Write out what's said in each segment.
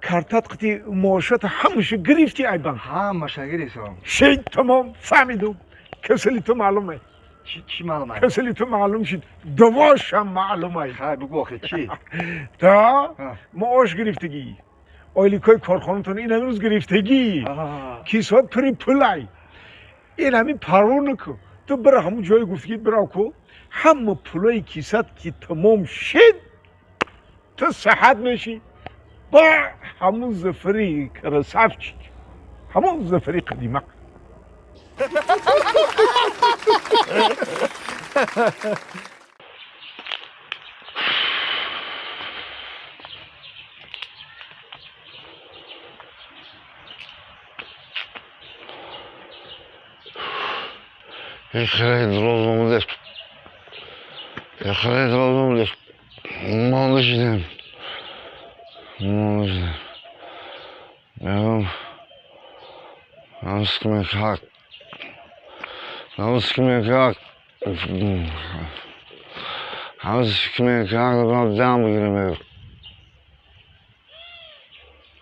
Картат қити маошата ҳамаша гирифтӣ ай банк? Ҳамаша гирифтам. Шид, тамом, фаҳмидум. Касали ту маълум ай. Чӣ маълум ай? Касали ту маълум шид, давошам маълум ай. Хай, бугӯ охи, чӣ? Та маош гирифтагӣ, ойликҳои корхонатон ин ҳамин рӯз гирифтагӣ, кисҳо пури пулай. Ин ҳамин парво накун, ту бира ҳамун ҷое гуфтагӣ, бира ку, ҳама пулои кисат ки тамом шид, ту саҳат мешӣ. Ба ҳамун Зафари красавчик, ҳамун Зафари қадима. Хеле дроз омадест. Хеле дроз омадест. Монда шидем. Монда шидем. Мегӯм, намскмекак. Намскмекак. Намскмекак дам бигирем.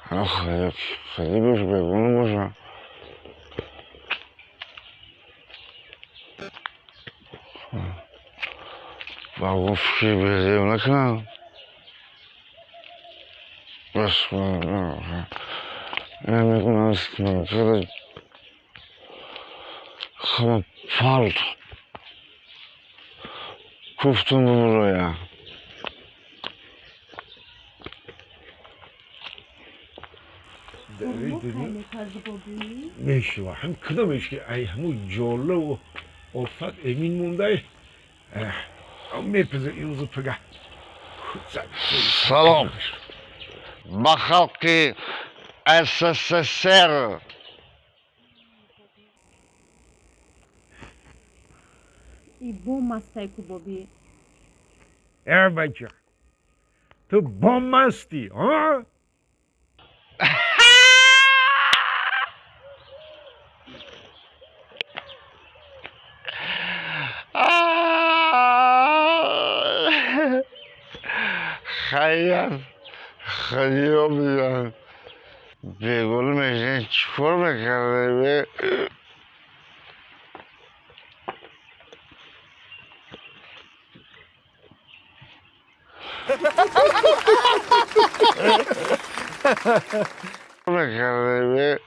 Хеле хеле бош бегуна боша. Ба гуфт ки безеб накунам. Бас намекунам, хама парт куфтум бубуроя. Мешава ҳам кадомеш ки ай ҳамун ҷолаву офат эмин мондай мепазир имрӯзу пага. Салом ба халқи СССР. И бомастай ку, боби. Э, бача, ту бомастӣ, а? Хайят хадиё биданд. Бегул мешин, чӣ кор мекардем? Мекардем?